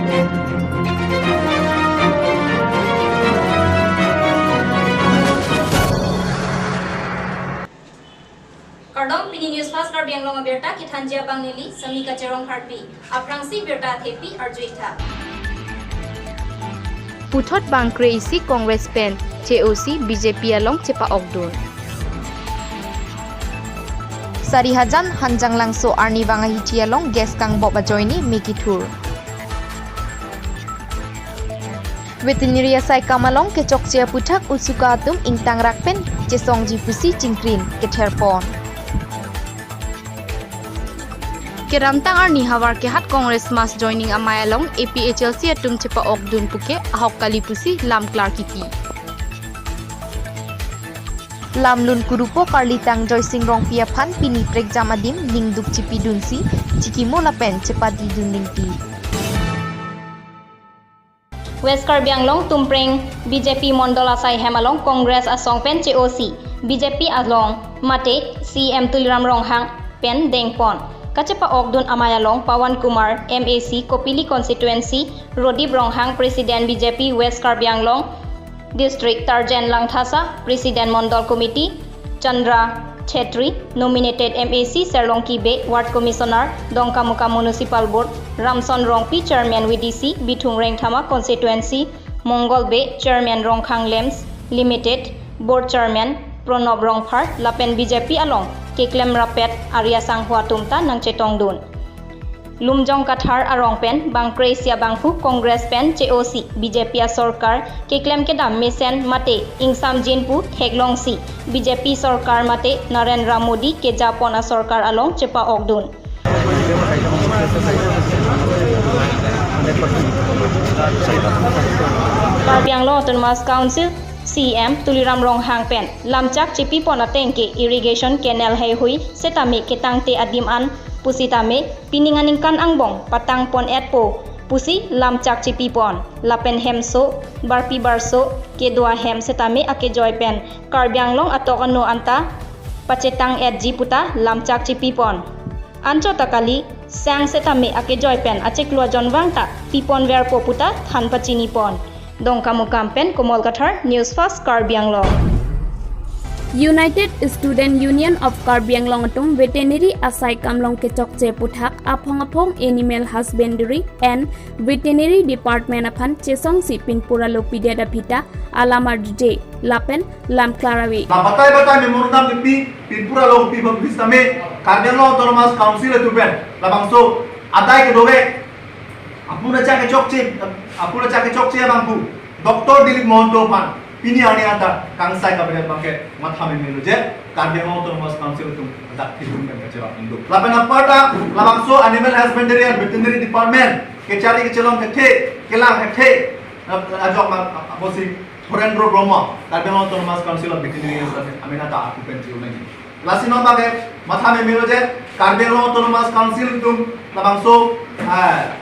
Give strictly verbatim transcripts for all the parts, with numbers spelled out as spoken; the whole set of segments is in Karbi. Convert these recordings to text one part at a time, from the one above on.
Kardom, pini News Fast Karbi Anglong abirta kethanji abang neli Samika Cherong Kharpi. Aphrangsi birta athepi arju-ik tha. Puthot bang kre-isi Congress pen che-osi B J P along chepa-okdun. Sarihajan Hanjanglangso arnivang ahithi along gas kangbop ajoine me kethur. Veterinary asaikam along kechokche aputhak USUCA atum ingtangrak pen chesongji pusi chingkrin ketherpon. Kedamtang arni Howraghat Congress mass joining amei along A P H L C atum chepa-okdun puke ahok kali pusi lam klar kipi. Lamlun kurupo karlitang Joysing Rongpi aphan pini prekjam adim ningduk chipidunsi chikimo lapen chepadidun ningti. West Karbi Anglong Tumpreng B J P Mondol asai hem along Congress asong pen che-osi B J P along mate C E M Tuliram Ronghang pen dengpon. Kachepa-okdun amei along Pawan Kumar, M A C Kopili Constituency, Rodip Ronghang, President B J P West Karbi Anglong District, Tarjen Langthasa, President Mondol Committee, Chandra Chetri, nominated M A C Serlongki Bey, Ward Commissioner, Dongkamukam Municipal Board, Ramson Rongpi, Chairman V D C, Bithung Rengthama Constituency, Mongol Bey, Chairman Ronghang Lamps Limited, Board Chairman, Pranab Rongphar, lapen B J P along keklem rapet ari asangho atum ta nangchetongdun. Lumjong Kathar arong pen bang kre-isi abangphu Congress pen che-osi B J P asorkar keklem kedam mesen mate ingsamjin pu theklongsi B J P sorkar mate Narendra Modi kejapon asorkar along chepa-okdun. Karbi Anglong Autonomous Council C E M Tuliram Ronghang pen lamchak chipipon ateng ke irrigation canal heihui setame ketangte adim an pusitame pining aningkan angbong patangpon-etpo pusi lamchak chipipon lapen hemso barpi barso kedo ahem setame akejoi pen Karbi Anglong atok ano anta pachetang-etji puta lamchak chipipon. Anchot ta kali, sang setame akejoi pen achiklo ajonvang ta piponverpo puta than pachinipon. Dongkamukam pen Komol Kathar, News Fast Karbi Anglong. United Student Union of Karbi Anglong atum veterinary asaikam along kechokche aputhak aphong aphong Animal Husbandry and Veterinary Department aphan chesongsi pinpura lopidet aphi ta alam arjuje lapen lam klar ave. La batai batai memorandum kipi pinpura lopi bang bis tame Karbi Anglong Autonomous Council atum pen labangso adai kedovek apuna chak kechokche, apuna chak kechokche abangphu Doctor Dilip Mahanta aphan pini arni anta kangsai kabinet abangke matha memelo je Karbi Anglong Autonomous Council atum dak thidum pen kacherap induk. Lapen aparta labangso Animal Husbandry and Veterinary Department kechari kechelong kethe kelang kethe ajok ma abosi Thurendra Brahma, Karbi Anglong Autonomous Council of Veterinarians, aminata aku pen chiu nangji. Lasi non bage matha memelo je Karbi Anglong Autonomous Council atum labangso, ah,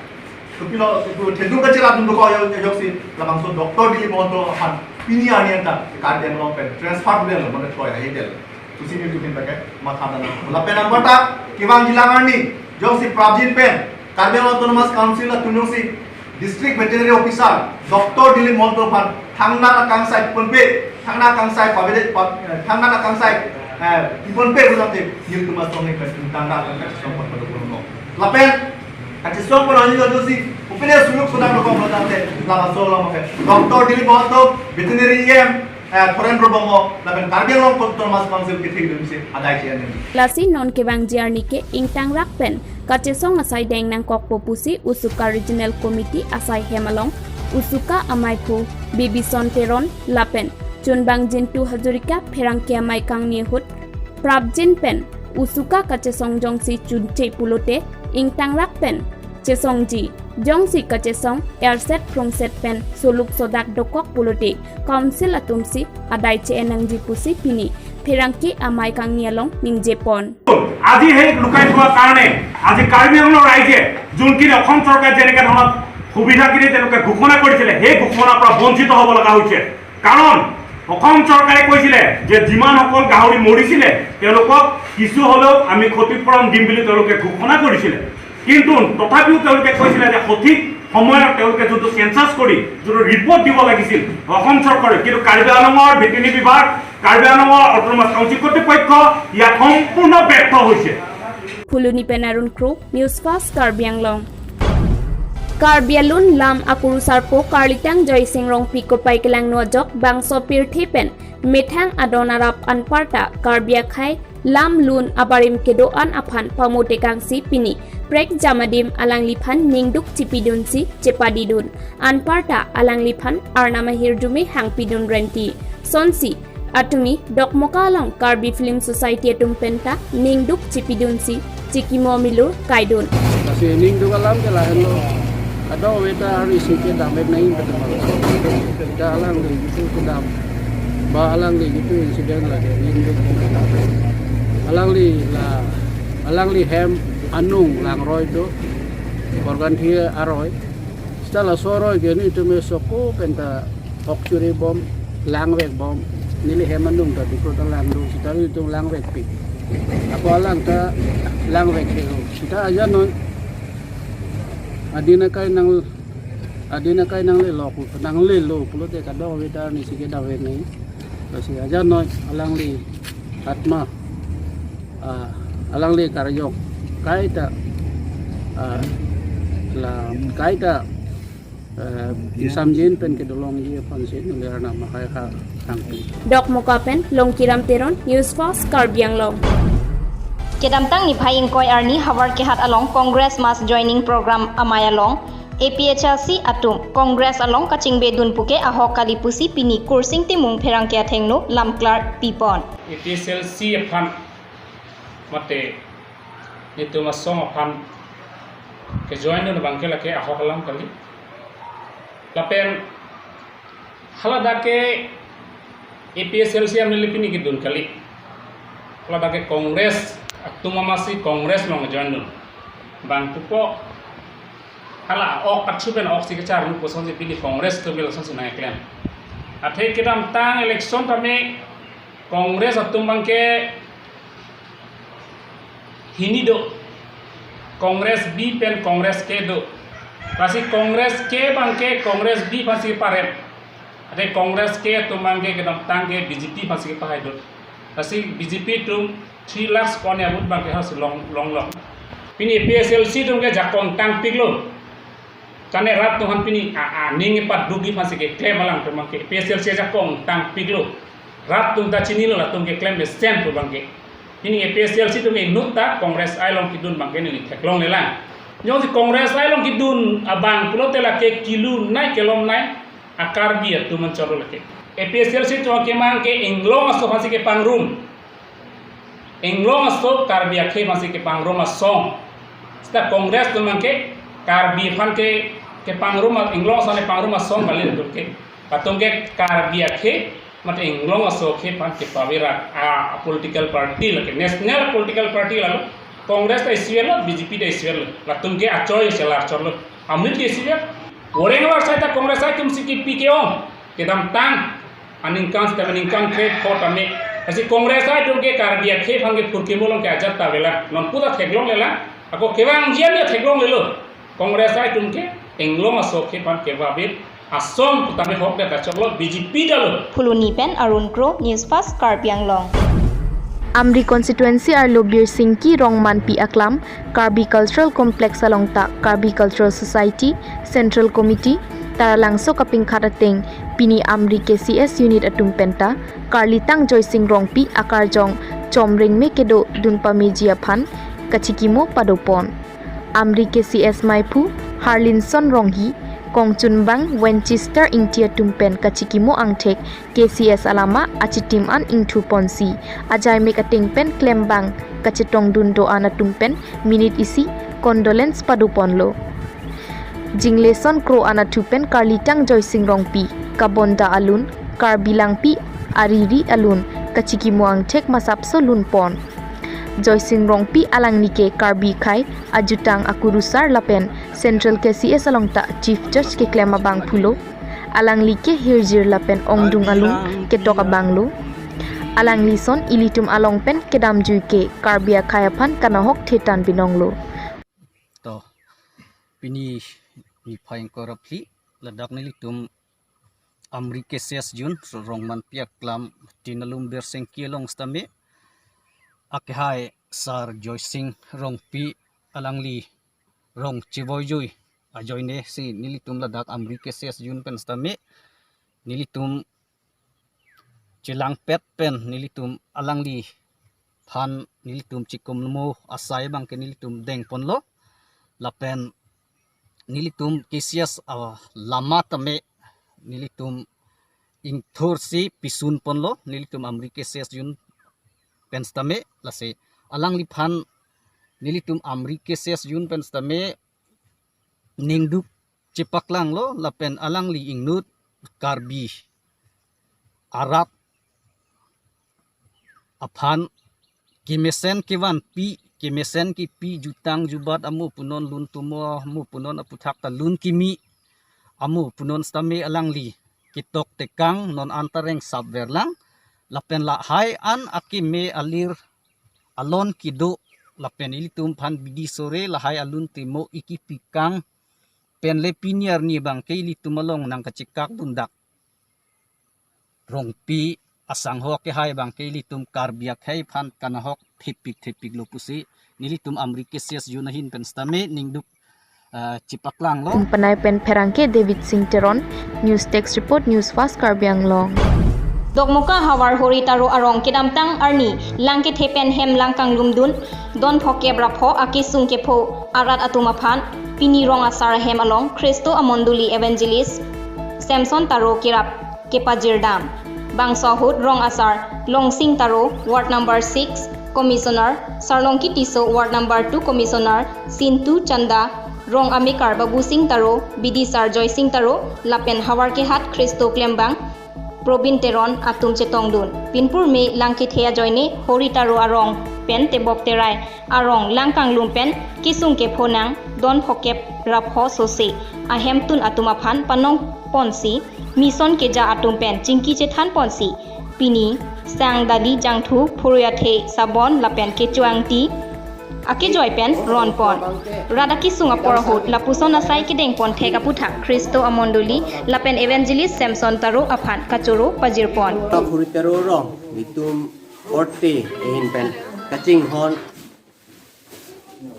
tupilo, tu thedung kachira atum duko yo, yo si labangso Doctor Dilip Mahanta aphan pini arni anta Karbi Anglong pen transfer delo, mane thoi ahi delo. Tusi ni tukin bage matha dana. Lapen aparta kevangji alang arni jongsi prapjin pen Karbi Anglong Autonomous Council atum jongsi District Veterinary Officer Doctor Dilip Mahanta aphan thangnat akangsai ponpe, thangnat akangsai pavede pa, eh, thangnat akangsai, eh, ponpe pulote nelitum asong ni pen thangnat akangsai song ponpe pulo. Lapen kachesong pon ani jodosi upine suluk sudang rokok pulote labangso lo make Doctor Dilip Mahanta, Veterinary E M, eh, Thurendra Brahma lapen Karbi Anglong Autonomous Council kethik dum si adai che-en nangji. Lasi non kevangji arni ke ingtangrak pen kachesong asai deng nangkokpo pusi USUCA Regional Committee asai hem along USUCA ameiphu Bibison Teron lapen chunbang Jintu Hazarika pherangke amei kangni ahut prapjin pen USUCA kachesong jongsi chunche pulote ingtangrak pen chesongji, jongsi kachesong erset phrongset pen suluk sodak dokok pulote Council atum si adai che-en nangji pusi pini pherangke amei kangni along ningjepon. আজি সেই লুকাই থোৱাৰ কাৰণে আজি কাৰ্বি আংলঙৰ ৰাইজে যোনখিনি অসম চৰকাৰে যেনেকে ধৰণৰ সুবিধাখিনি তেওঁলোকে ঘোষণা কৰিছিলে, সেই ঘোষণাৰ পৰা বঞ্চিত হ'ব লগা হৈছে। কাৰণ অসম চৰকাৰে কৈছিলে যে যিমানসকল গাহৰি মৰিছিলে, তেওঁলোকক কিছু হ'লেও আমি ক্ষতিপূৰণ দিম বুলি তেওঁলোকে ঘোষণা কৰিছিলে। কিন্তু তথাপিও তেওঁলোকে কৈছিলে যে সঠিক সময়ত তেওঁলোকে যোনটো চেন্সাছ কৰি যোনটো ৰিপৰ্ট দিব লাগিছিল অসম চৰকাৰে, কিন্তু কাৰ্বি আংলঙৰ ভেটেৰিনেৰী বিভাগ, কাৰ্বি আংলঙৰ অট'নমাছ কাউন্সিল কৰ্তৃপক্ষ ইয়াত সম্পূৰ্ণ ব্যৰ্থ হৈছে। Phuloni pen Arun Kro, News Fast Karbi Anglong. Karbi alun lam akurusarpo Karlitang Joysing Rongpi kopai kelangno ajok bangso pirthe pen methang adon arap anparta Karbi akhei lam lun abarim kedo-an aphan pamote kangsi pini prekjam adim alangliphan ningduk chipidunsi chepadidun. Anparta alangliphan arnam ahirjume hangpidun renti. Sonsi atumi Dokmoka along Karbi Film Society atum penta ningduk chipidunsi chikimo milur kaidun. Lasi ningduk alam ke lahenlo. Kadokave ta arnisi kedam-et nangji betul. Sita alangli itu kedam. Ba alangli itu insiden lake ningduk kedam. Alangli la, alangli hem anung langroi do. Organ thia aroi. Sita laso aroi ke nelitum me soko penta ok churi bom, langvek bom. Neli hem anung ta dikro ta langdun, sita nelitum langvekpik. Ako alang ta langvek ke ho. Sita aja non. Adin akai nang, adin akai nanglelo, nanglelo pulote kadokave ta arnisi kedam-et nangji. Lasi aja non alangli atma, ah, alangli karjong kaita, ah, la kaita, eh, samjin pen kedolongji aphansi neli arnam akhei ha hangpi. Dokmoka pen Longkiram Teron, News Fast Karbi Anglong. Kedamtang niphai ingkoi arni Howraghat along Congress Mass Joining Program amei along A P H L C atum Congress along kachingbedun puke ahok kali pusi pini Kursing Timung pherangke athengno lamklar pipon. A P H L C aphan mate nelitum asong aphan kejoindun abangke lake ahok alam kali. Lapen haladak ke A P H L C amen le pini kedun kali. Haladak ke Congress atum amatsi Congress along joindun. Bang pupo hala ok achu pen oksi kecharmu pusonsi pini Congress atum ke lasonsi nangklem. Athe kedamtang election tame Congress atum abangke hini do. Congress B pen Congress K do. Lasi Congress K abangke Congress B aphansi parem. Athe Congress K atum abangke kedamtang ke B J P aphansi pahai do. Lasi B J P atum three lakhs pon ya vote abangke hasi long, long, long. Pini A P H L C atum ke jakong tangpiklo. Kane rat atum aphan pini a, a, ning ipat dugi aphansi keklem alangtum abangke A P H L C ajakong tangpiklo. Rat atum ta chinilo latum keklem mesen pu abangke. Pini A P H L C atum inut ta Congress along kedun abangke neli theklonglelang. Jongsi Congress along kedun abang pulote lake kelun nai kelom nai a Karbi atum anchot lo lake. A P H L C atum kemang ke inglong aso aphansi kepangrum. Inglong aso Karbi akhei aphansi kepangrum asong. Sita Congress atum abangke Karbi aphan ke kepangrum a-, inglong aso aphan kepangrum asong kali latum ke. Latum ke Karbi akhei mate inglong aso akhei aphan kepavir a, a political party lake. National political party lalo. Congress ta isi lo, B J P ta isi lo. Latum ke a-choice chelar chorlo. Amit ke isi lo. Oreng war sai ta Congress atumsi kipi ke-ong. Kedamtang aningkan sita aningkan kre-pho tame. Lasi Congress atum ke Karbi akhei aphan ke phurkimo along ke ajat ta avelang. Non puta theklonglelang. Ako kevangji an ta theklonglelo. Congress atum ke inglong aso akhei aphan kepavir asong pu tame ahok det ta choklo, B J P ta lo. Phuloni pen Arun Kro, News Fast Karbi Anglong. Amri constituency arlo Birsingki Rongmanpi aklam Karbi Cultural Complex along ta Karbi Cultural Society, Central Committee, Taralangso kapingkhat ateng pini Amri K C S unit atum penta Karlitang Joysing Rongpi akarjong chomrengme kedodun pameji aphan kachikimo padopon. Amri K C S maiphu Harlinson Ronghi, kongchunbang Winchester Ingti atum pen kachikimo angthek K C S alama achitim an ingthuponsi ajaimek ateng pen klembang kachetongdun do-an atum pen minute isi condolence padoponlo. Jingleson kro-an athu pen Karlitang Joysing Rongpi, Kabonda alun, Karbi Langpi ariri alun, kachikimo angthek masapso lunpon. Joysing Rongpi alangli ke Karbi akhei ajutang akurusar lapen Central K C S along ta Chief Judge keklem abang pulo. Alangli ke hirjir lapen ongdung alun ketok abanglo. Alanglison ilitum along pen kedamjui ke Karbi akhei aphan kanahok thetan binonglo. To, pini niphai ingkoi ra phli, ladak nelitum Amri K C S Zone, Rongmanpi aklam, Tinalum Birsengki along sitame, akehai Sar Joysing Rongpi alangli rong chevoijui ajoine si nelitum ladak Amri K C S Zone pen sitame, nelitum chelangpet pen nelitum alangliphan nelitum chikumlemo asai abangke nelitum dengponlo. Lapen nelitum K C S, ah, lama tame nelitum ingthursi pisunponlo, nelitum Amri K C S Zone pen sitame. Lasi alangliphan nelitum Amri K C S Zone pen sitame ningduk chepaklanglo, lapen alangli ingnut Karbi arat aphan kemesen kevanpi, kemesen kepi, jutang jubat amo punon, lun tumo amo punon aputhak ta lun kimi amo punon sitame alangli ketok tekang non anta rengsap verlang. Lapen lahai an akeme alir alon kedo, lapen ilitum aphan bidi sore lahai alun timo ikipikang pen le pini arni abangke ilitum along nangkachekak dundak Rongpi asangho akehai abangke ilitum Karbi akhei aphan kanahok thepik thepiklo pusi nelitum Amri K C S Zone ahin pen sitame ningduk, ah, chepaklanglo. Ingpanai pen pherangke David Singh Teron, News Desk Report, News Fast Karbi Anglong. Dokmoka havar Hori Taro arong kedamtang arni lang kethe pen hem lang kanglumdun don phokep ra pho akesung kepho arat atum aphan pini rong asar ahem along Khristo Amondoli Evangelist Samson Taro kerap kepajirdam. Bangso ahut rong asar Longsing Taro, Ward number six Commissioner, Sarlongki Tisso, Ward number two Commissioner, Sintu Chanda, rong amekar Babu Singh Taro, bidisar Joysing Taro, lapen havar kehat Khristo klembang Probin Teron atum chetongdun. Pinpur me lang kethe ajoine Hori Taro arong pen tebok terai arong lang kanglum pen kesung kepho nang don phokep ra pho sose ahemtun atum aphan panong ponsi, mission keja atum pen chingki chethan ponsi, pini sang, dali, jangthu, phurui athe, sabon lapen kecho angti akejoi pen ronpon. Rat akesung apor ahut lapuson asai kedengpon thek aputhak Khristo Amondoli lapen Evangelist Samson Taro aphan kachoro pajirpon. Hori Taro arong nelitum orte ahin pen kachinghon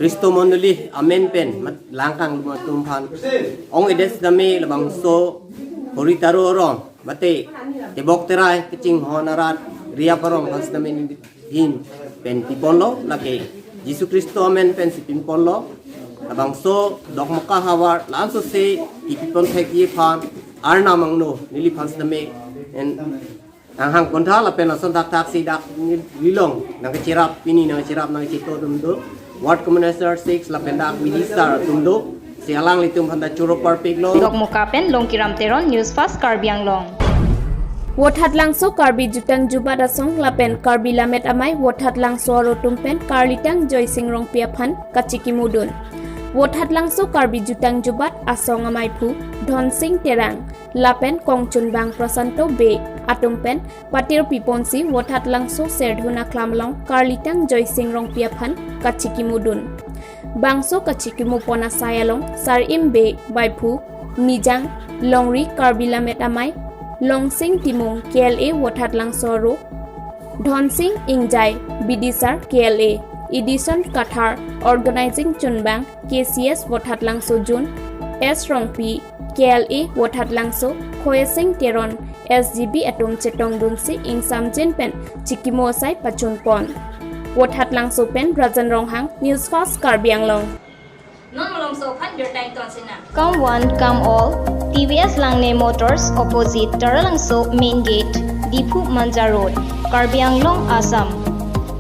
Khristo Amondoli amen pen mat lang kanglum atum aphan ong-edet sitame labangso Hori Taro arong mate tebok terai kachinghon arat riap arong aphan sitame nelihin pen piponlo, lake Jisu Khristo amen pensi piponlo. Labangso Dokmoka havar lansose kipipon thekji aphan arnam angno neliphan sitame en nanghang pontha lapen lason thakthak si dak neli along nangkacherap, pini nangkacherap nangkacheto atum do, Ward Commissioner six lapen dak bidisar atum do, si alanglitum aphan ta choro parpiklo. Dokmoka pen Longkiram Teron, News Fast Karbi Anglong. Vothatlangso Karbi Jutang Jubat Asong lapen Karbi Lammet Amei Vothatlangso arat atum pen Karlitang Joysing Rongpi aphan kachikimudun. Vothatlangso Karbi Jutang Jubat Asong amaiphu Dhonsing Terang lapen kongchunbang Prasanto Bey atum pen patir piponsi Vothatlangso Serdhun aklam along Karlitang Joysing Rongpi aphan kachikimudun. Bangso kachikimupon asai along Sar-im Bey, Baiphu Nijang Longri, Karbi Lammet Amei Longsing Timung, K L A Vothatlangso arat, Dhonsing Ingjai, bidisar K L A, Edison Kathar, Organizing Chunbang K C S Vothatlangso Zone, S Rongpi, K L A Vothatlangso, Khoyesing Teron, S G B atum chetongdunsi ingsamjin pen chikimo asai pachunpon. Vothatlangso pen Rajan Ronghang, News Fast Karbi Anglong. Non malomso aphan birta ingtonsina. Come one, come all. T V S Langne Motors, opposite Taralangso Main Gate, Diphu Manja Road, Karbi Anglong, Assam.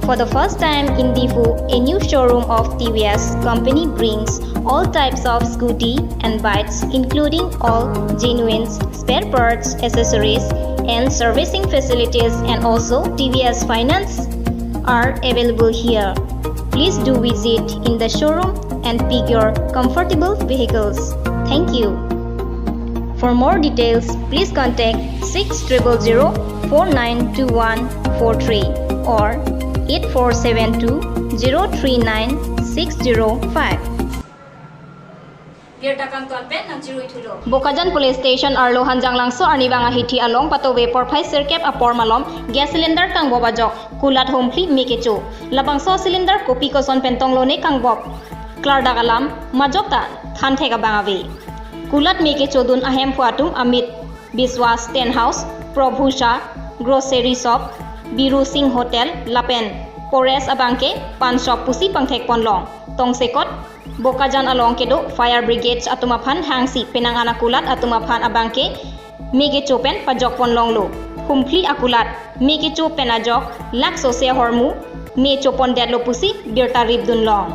For the first time in Diphu, a new showroom of T V S company brings all types of scooty and bikes, including all genuine spare parts, accessories, and servicing facilities, and also T V S finance are available here. Please do visit in the showroom and pick your comfortable vehicles. Thank you. For more details, please contact six triple zero four nine two one four three or eight four seven two zero three nine six zero five. Birta kangton pen nangchirui thulo. Bokajan Police Station arlo Hanjanglangso arnivang ahithi along patove porphai sirkep apor malom gas cylinder kangbop ajok kulat humphli me kecho. Labangso cylinder kopi koson pen tonglo ne kangbop klardak alam majok ta thanthek abang ave. Kulat me kechodun ahemphu atum Amit Biswas Tent House, Prabhu Shah Grocery Shop, Biru Singh Hotel lapen Pores abangke Pan Shop pusi pangthek ponlong. Tongsekot Bokajan along kedo Fire Brigade atum aphan hangsi penang an akulat atum aphan abangke me kecho pen pajok ponlonglo. Humphli akulat me kecho pen ajok lakh sose ahormu me chopondetlo pusi birta ripdunlong.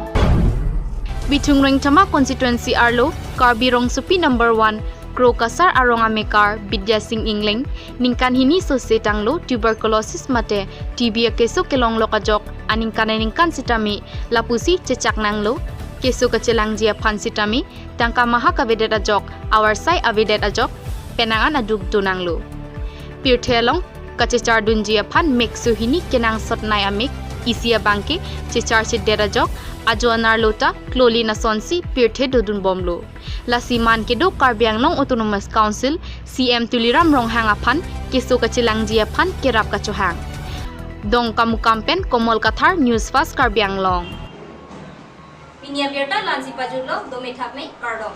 Bithung Rengthama constituency arlo Karbi Rongsopi number one Krokasar arong amekar Bidya Sing Engleng ningkan hini sose tanglo tuberculosis mate T B akeso kelonglok ajok aningkan aningkan sitame lapusi chechak nanglo, keso kachelangji aphan sitame tangka maha kavedet ajok, awarsai avedet ajok penang an aduk do nanglo. Pirthe along kachechardunji aphan mekso hini kenangsot nei amek isi abangke checharchedet ajok ajo anerlo ta klolin asonsi pirthe dodunbomlo. Lasi man kedo Karbi Anglong Autonomous Council C M Tuliram Ronghang aphan keso kachelangji aphan kerap kachohang. Dongkamukam pen Komol Kathar, News Fast Karbi Anglong. Pini abirta la-ansi pajutlo, dome thakme, kardom.